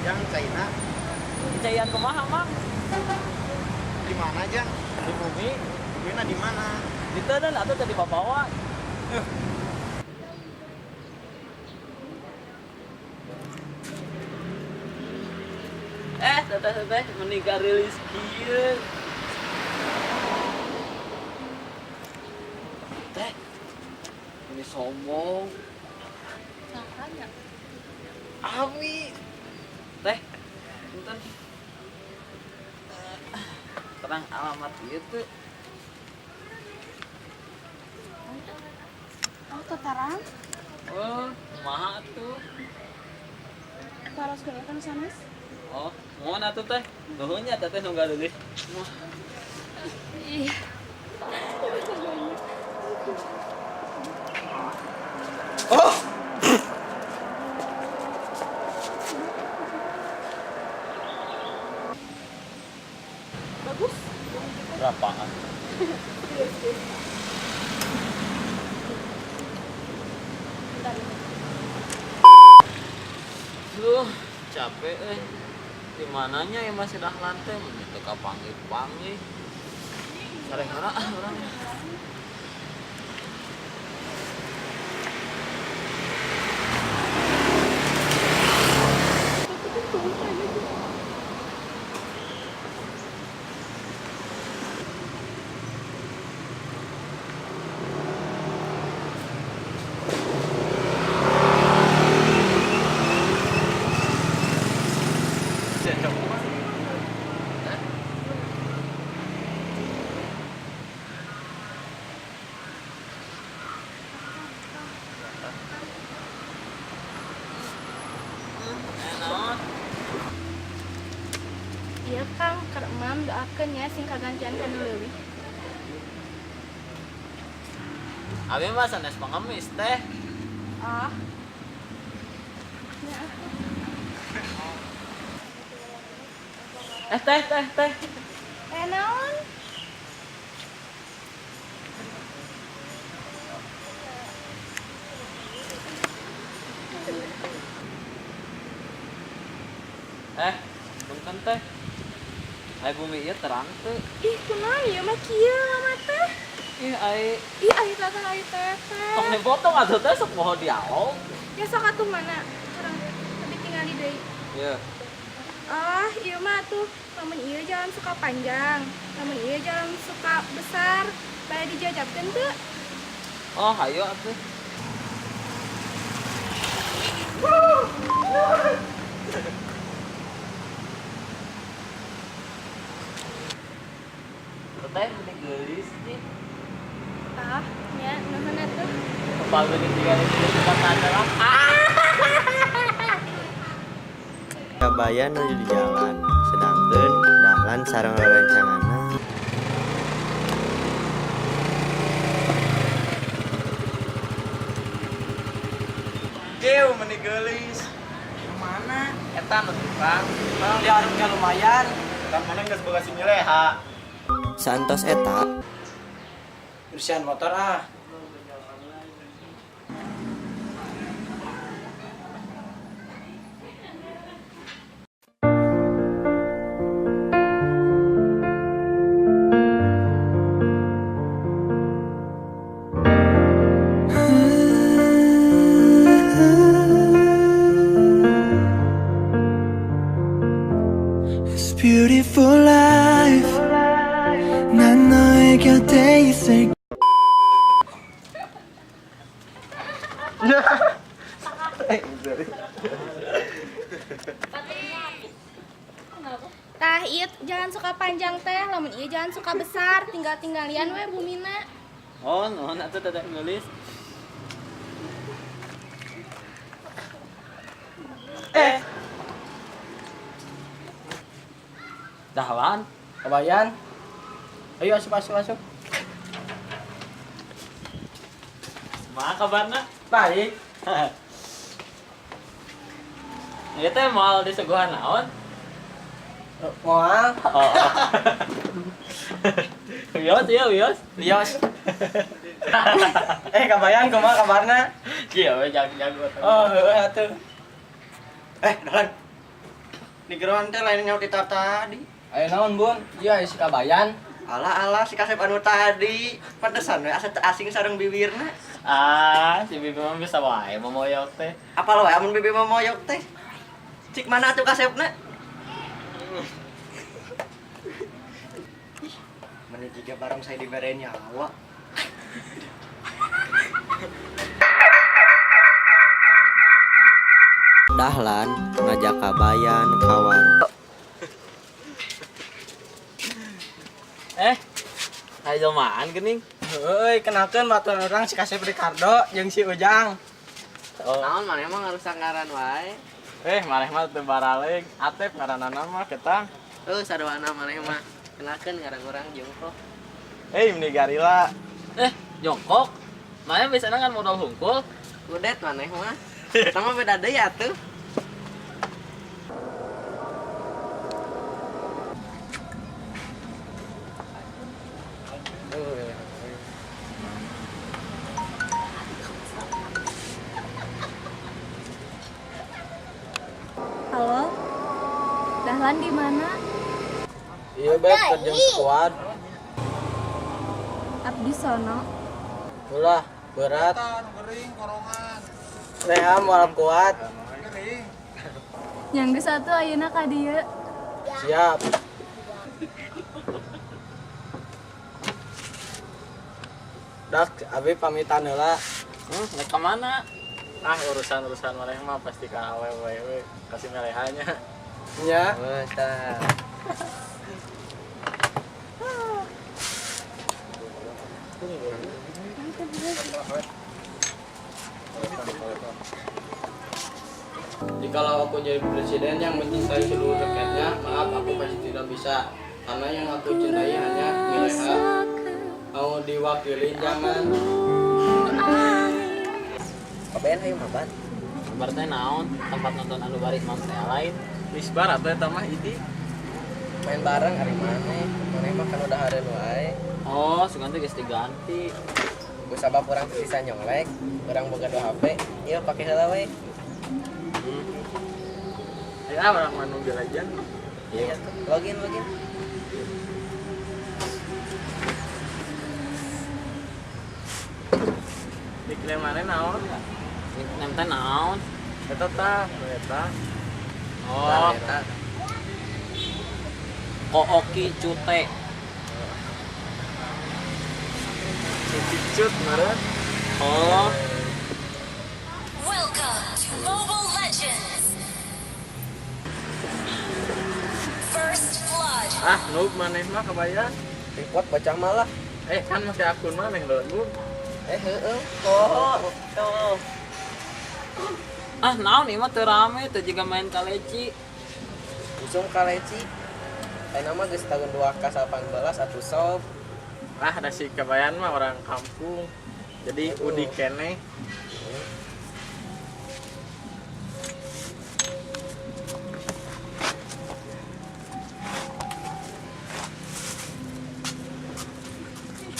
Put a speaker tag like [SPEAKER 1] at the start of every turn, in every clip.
[SPEAKER 1] Jang, caina.
[SPEAKER 2] Caian kumaha, Mang?
[SPEAKER 1] Di mana, Jang?
[SPEAKER 2] Di bumi.
[SPEAKER 1] Bumina di mana?
[SPEAKER 2] Di teu atuh tadi babawa. Eh, teteh teteh menikah rilis kieu. Teh, ini sombong.
[SPEAKER 3] Sangkanya.
[SPEAKER 2] Ami. Teh, punten. Terang alamat ieu teu.
[SPEAKER 3] Oh, tetarang.
[SPEAKER 2] Oh, kumaha atuh?
[SPEAKER 3] Taros kan sanes.
[SPEAKER 2] Oh, mohon atuh teh. Nuhun nya teteh nu gadulis.
[SPEAKER 3] Iya.
[SPEAKER 1] Oh.
[SPEAKER 3] Bagus.
[SPEAKER 2] Berapaan?
[SPEAKER 3] Bentar ini.
[SPEAKER 2] Duh, capek eh. Di mananya ya masih Dahlan teh mun teu kapanggih-panggih. Sarehana ah urang. Eh, naon?
[SPEAKER 3] Iya, Kang, keur emam doakeun ya sing kagantian ka nu leuwih.
[SPEAKER 2] Abi mah sanes pengemis teh.
[SPEAKER 3] Ah. Ya.
[SPEAKER 2] Eh, teh teh teh.
[SPEAKER 3] Eh, naon?
[SPEAKER 2] Eh, punten teh. Ai bumi ieu terang teu?
[SPEAKER 3] Ih, kunaon ieu mah kieu mama teh?
[SPEAKER 2] Ih, ai
[SPEAKER 3] Ih, ai teteh, ai teteh.
[SPEAKER 2] Tong dipotong atuh teh, sok moho dialog.
[SPEAKER 3] Ya sok atuh, mana? Kurang tapi tinggali deui.
[SPEAKER 2] Iya.
[SPEAKER 3] Ah, ieu mah tuh lamun ieu jalan suka panjang, lamun ieu jalan suka besar, bade dijajabkeun teu?
[SPEAKER 2] Oh, hayo atuh. Teteh meni geulis nih.
[SPEAKER 3] Tah, nya nuhun atuh.
[SPEAKER 2] Kepala tinggal di tempat lah.
[SPEAKER 4] Kabayan nuju di jalan, sedangkan Dahlan sareng rerencanganna
[SPEAKER 1] Dew, meni geulis.
[SPEAKER 5] Mana?
[SPEAKER 2] Eta nu tukang.
[SPEAKER 5] Bang, di harupnya lumayan.
[SPEAKER 1] Kan mana geus boga si Mileha.
[SPEAKER 4] Saentos eta
[SPEAKER 5] Bersihan motor ah.
[SPEAKER 6] It's beautiful life. 난 너의 곁에 있을.
[SPEAKER 3] Tah, ieu jalan suka panjang teh, lamun ieu jalan suka besar, tinggal tinggalian we bumina.
[SPEAKER 2] Oh, nuhun atuh teteh geulis. Eh. Dahlan.
[SPEAKER 5] Kabayan. Ayo asup asup asup.
[SPEAKER 2] Kumaha kabarna?
[SPEAKER 5] Baik.
[SPEAKER 2] Ieu teh moal disuguhan naon?
[SPEAKER 5] Moal.
[SPEAKER 2] Oh. Wios ieu wios.
[SPEAKER 5] Lios. Eh, Kabayan kumaha kabarna?
[SPEAKER 2] Iya, we jago-jago.
[SPEAKER 5] Oh, heueuh atuh. Eh, Dahlan.
[SPEAKER 4] Di geroan teh lain nyaut ti tadi.
[SPEAKER 5] Aya naon, Bun? Iya, si Kabayan.
[SPEAKER 4] Alah alah si kasep anu tadi. Pantesan we asa teu asing sareng bibirna.
[SPEAKER 2] Ah, si bibi mah bisa wae momoyok teh.
[SPEAKER 4] Apal wae amun bibi momoyok teh. Cik mana atuh kasepna? Ih, mana jiga barang saya dibere nyawa. Dahlan ngajak Kabayan ka warung.
[SPEAKER 2] Eh, ayo jelmaan geuning.
[SPEAKER 5] Heueuy, kenalkeun baturan urang si Kasep Ricardo jeung si Ujang.
[SPEAKER 2] Oh.
[SPEAKER 7] Naon maneh mah ngarusak ngaran wae.
[SPEAKER 1] Eh, maneh mah teu baraleg. Atep ngaranana mah ketang.
[SPEAKER 7] Heuh sarwana maneh mah. Kenalkeun ngaran urang Jongkok.
[SPEAKER 1] Eh, meni garila.
[SPEAKER 2] Eh, jongkok. Mana biasanya kan modal hungkul.
[SPEAKER 7] Kudet maneh mah. Eta mah beda deui atuh.
[SPEAKER 3] Halo? Dahlan di mana?
[SPEAKER 5] Iya, Beb, kerja squad.
[SPEAKER 3] Abdi sono.
[SPEAKER 5] Ulah, berat. Leha moal kuat.
[SPEAKER 3] Yang geus atuh ayeuna ka dieu.
[SPEAKER 5] Siap. Dak, abi pamitan heula.
[SPEAKER 2] Rek ka mana?
[SPEAKER 1] Ah, urusan-urusan maneh mah pasti ka awewe we. Kasih melehanya.
[SPEAKER 5] Nya.
[SPEAKER 7] Heuh tah.
[SPEAKER 5] Jikalau aku jadi presiden yang mencintai seluruh rakyatnya, maaf aku pasti tidak bisa. Karena yang aku cintai hanya Mileha. Mau diwakili jangan.
[SPEAKER 7] Kabayan hayu mabar.
[SPEAKER 2] Mabar teh naon? Tempat nonton anu bari mam teh lain.
[SPEAKER 1] Misbar atuh eta mah idi.
[SPEAKER 7] Main bareng ari maneh. Maneh mah kan udah hareun wae.
[SPEAKER 2] Oh, sugan teh geus diganti.
[SPEAKER 7] Ku sabab urang teu bisa nyonglek, urang boga 2 HP, ieu pake heula we.
[SPEAKER 1] Ayo ah, urang mah nu belajar.
[SPEAKER 7] Iya. Login login.
[SPEAKER 1] Nickname maneh naon?
[SPEAKER 2] Nickname teh naon?
[SPEAKER 1] Eta tah, eta.
[SPEAKER 2] Oh,
[SPEAKER 7] Eta.
[SPEAKER 2] Kooki Cute.
[SPEAKER 1] Cucut meureun.
[SPEAKER 2] Oh,
[SPEAKER 8] Welcome to Mobile Legends! First Blood.
[SPEAKER 1] Ah, noob maneh mah Kabayan.
[SPEAKER 7] Repot bocah malah.
[SPEAKER 1] Eh, kan masih akun maneh lho, noob.
[SPEAKER 7] Eh heueuh. Oh, tuh.
[SPEAKER 2] Ah naon ieu mah teu rame teu jiga main kaleci.
[SPEAKER 7] Usum kaleci. Ayeuna mah geus tahun 2K18 atuh sob.
[SPEAKER 1] Ah, ada si Kabayan mah orang kampung. Jadi udik keneh.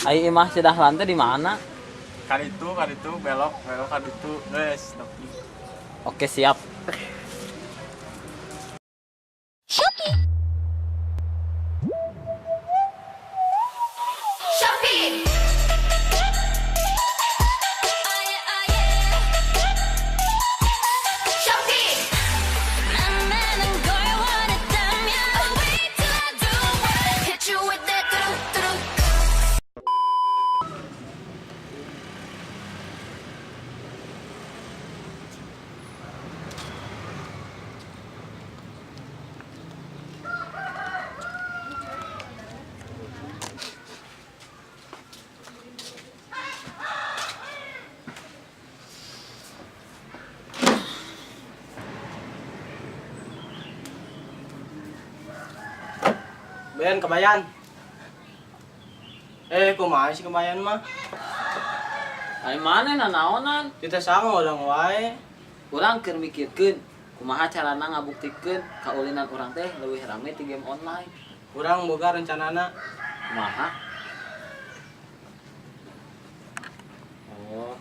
[SPEAKER 2] Ai imah si Dahlan teh di mana?
[SPEAKER 1] Kali itu belok, belok kali itu, guys, nepi.
[SPEAKER 2] Oke, siap.
[SPEAKER 8] Shopee! Shopee! 맘만한 걸 원했다면 Wait till I do what I hit you with that do-do-do.
[SPEAKER 5] Ben, Kabayan. Eh, kumaha sih Kabayan mah?
[SPEAKER 2] Ai maneh nanaonan?
[SPEAKER 5] Kita sama ulang wae.
[SPEAKER 2] Urang keur mikirkeun kumaha carana ngabuktikeun kaulinan urang teh leuwih rame ti game online.
[SPEAKER 5] Urang boga rencanana.
[SPEAKER 2] Kumaha? Oh.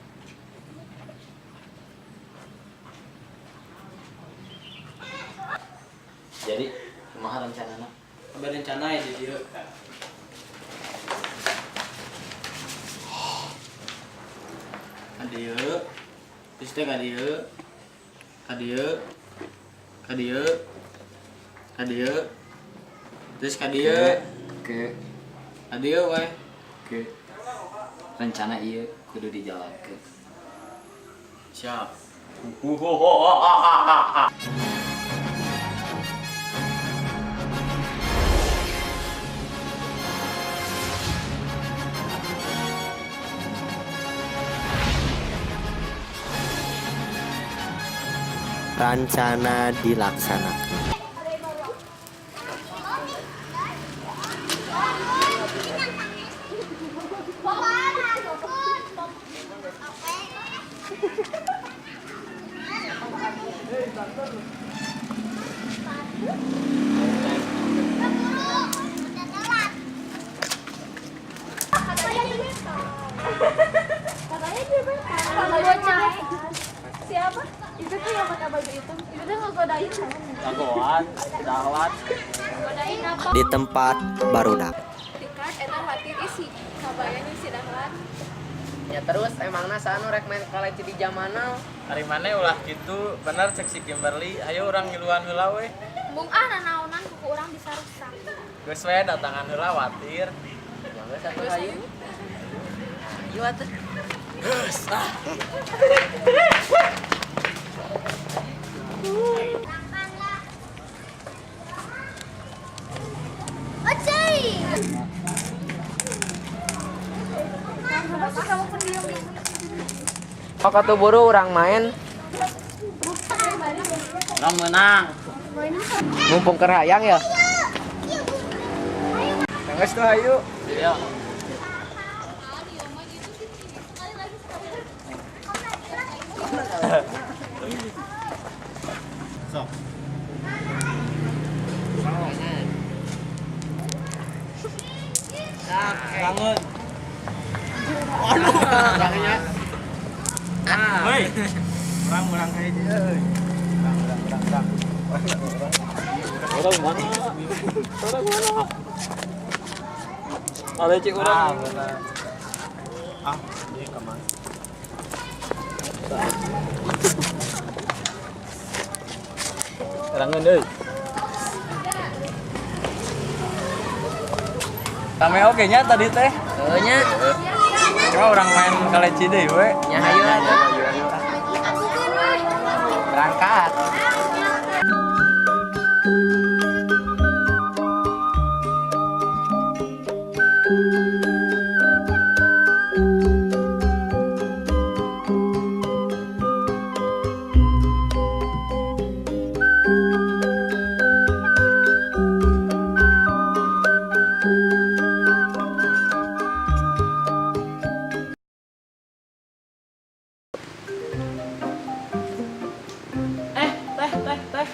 [SPEAKER 2] Jadi kumaha rencanana?
[SPEAKER 5] Kabar rencana ya di dieu. Ka dieu. Terus teh ka dieu. Ka dieu. Ka dieu. Ka dieu. Terus ka dieu.
[SPEAKER 2] Ke
[SPEAKER 5] Ka dieu we.
[SPEAKER 2] ke rencana ieu kudu dijalankeun.
[SPEAKER 5] Siap.
[SPEAKER 4] Rencana dilaksanakan.
[SPEAKER 3] Bocah. Siapa? Itu tuh yang pakai baju hitam. Itu tuh ngegodain sama.
[SPEAKER 1] Jagoan, dahlan.
[SPEAKER 3] Godain apa?
[SPEAKER 4] Di tempat barudak.
[SPEAKER 3] Dekat eta hati isi kabayanya si Dahlan.
[SPEAKER 7] Ya terus emangna saha nu rek main kaleci di jamanal?
[SPEAKER 1] Ari maneh ulah kitu, bener cek si Kimberly, ayo urang ngiluan heula we.
[SPEAKER 3] Mung ah nanaonan kuku urang bisa rusak.
[SPEAKER 1] Geus we datangan heula watir.
[SPEAKER 7] Ya geus atuh hayu. Ieu atuh.
[SPEAKER 1] Geus ah.
[SPEAKER 7] Kok atuh buru urang main.
[SPEAKER 2] Urang menang.
[SPEAKER 7] Mumpung keur hayang ya.
[SPEAKER 1] Geus tuh hayu.
[SPEAKER 2] Iya.
[SPEAKER 1] Sok. Bangun. Hei. Urang urang ka hiji euy. Urang urang urang urang.
[SPEAKER 2] Urang mana? Urang mana? Ada cik urang.
[SPEAKER 1] Ah, ieu ka mana?
[SPEAKER 2] Urangeun euy.
[SPEAKER 1] Rame oge nya tadi teh.
[SPEAKER 7] Heuh nya.
[SPEAKER 1] Coba urang main kaleci deui we.
[SPEAKER 7] Nya hayu atuh. Berangkat.
[SPEAKER 2] Eh, teh teh teh.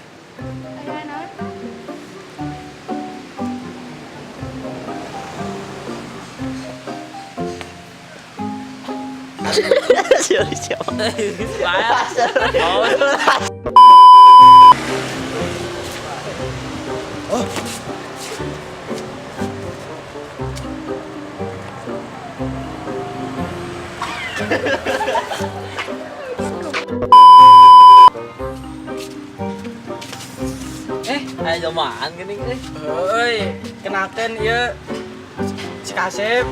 [SPEAKER 3] Aya naon?
[SPEAKER 2] Eh, aya jelmaan geuning euy.
[SPEAKER 5] Heuy, kenalkeun ieu si Kasep.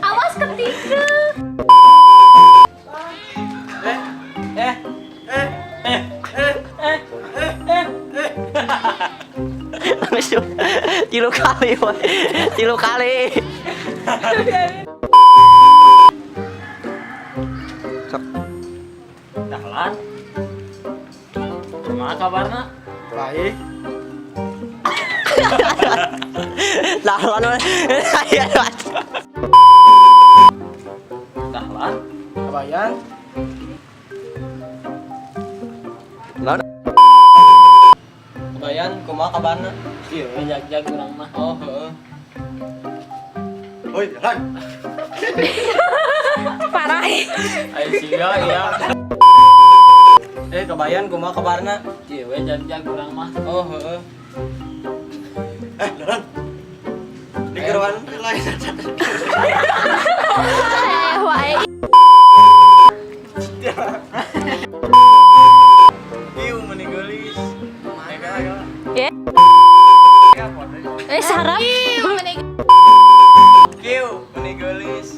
[SPEAKER 3] Awas ketiga.
[SPEAKER 5] Eh, eh, eh, eh, eh, eh, eh, eh, eh.
[SPEAKER 7] Langsung tilu kali, woy. Tilu kali.
[SPEAKER 2] Dahlan. Kumaha kabarna?
[SPEAKER 5] Baik.
[SPEAKER 7] Dahlan woy.
[SPEAKER 2] Dahlan.
[SPEAKER 5] Kabayan.
[SPEAKER 7] Naon?
[SPEAKER 5] Kabayan, kumaha kabarna?
[SPEAKER 2] Iya, jag-jag urang mah.
[SPEAKER 5] Oh, heeh.
[SPEAKER 4] Woi, jalan.
[SPEAKER 3] Parah.
[SPEAKER 2] Ayo sia ya.
[SPEAKER 5] Eh, kebayan kumaha kabarna?
[SPEAKER 2] Ieu we janjian kurang mah.
[SPEAKER 5] Oh, heeh.
[SPEAKER 4] Eh, jalan. Di geroan lain.
[SPEAKER 3] Eh, wae.
[SPEAKER 1] Iu meni geulis.
[SPEAKER 3] Ya. Eh, sarap.
[SPEAKER 1] Kiu meni geulis.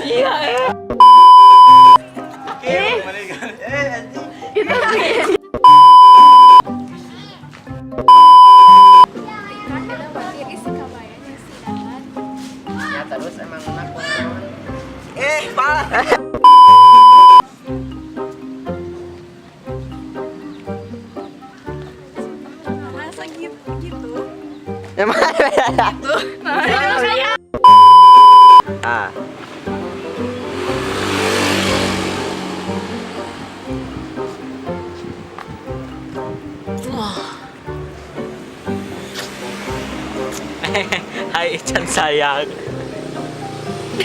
[SPEAKER 3] Iya, eh.
[SPEAKER 1] Kiu meni geulis. Eh, anjing.
[SPEAKER 3] Itu
[SPEAKER 7] Ya terus emang enak kunaon.
[SPEAKER 4] Eh, pala.
[SPEAKER 3] Masa gitu gitu.
[SPEAKER 4] Emang.
[SPEAKER 3] Nah, saya
[SPEAKER 4] Ah.
[SPEAKER 2] Hai Ican sayang.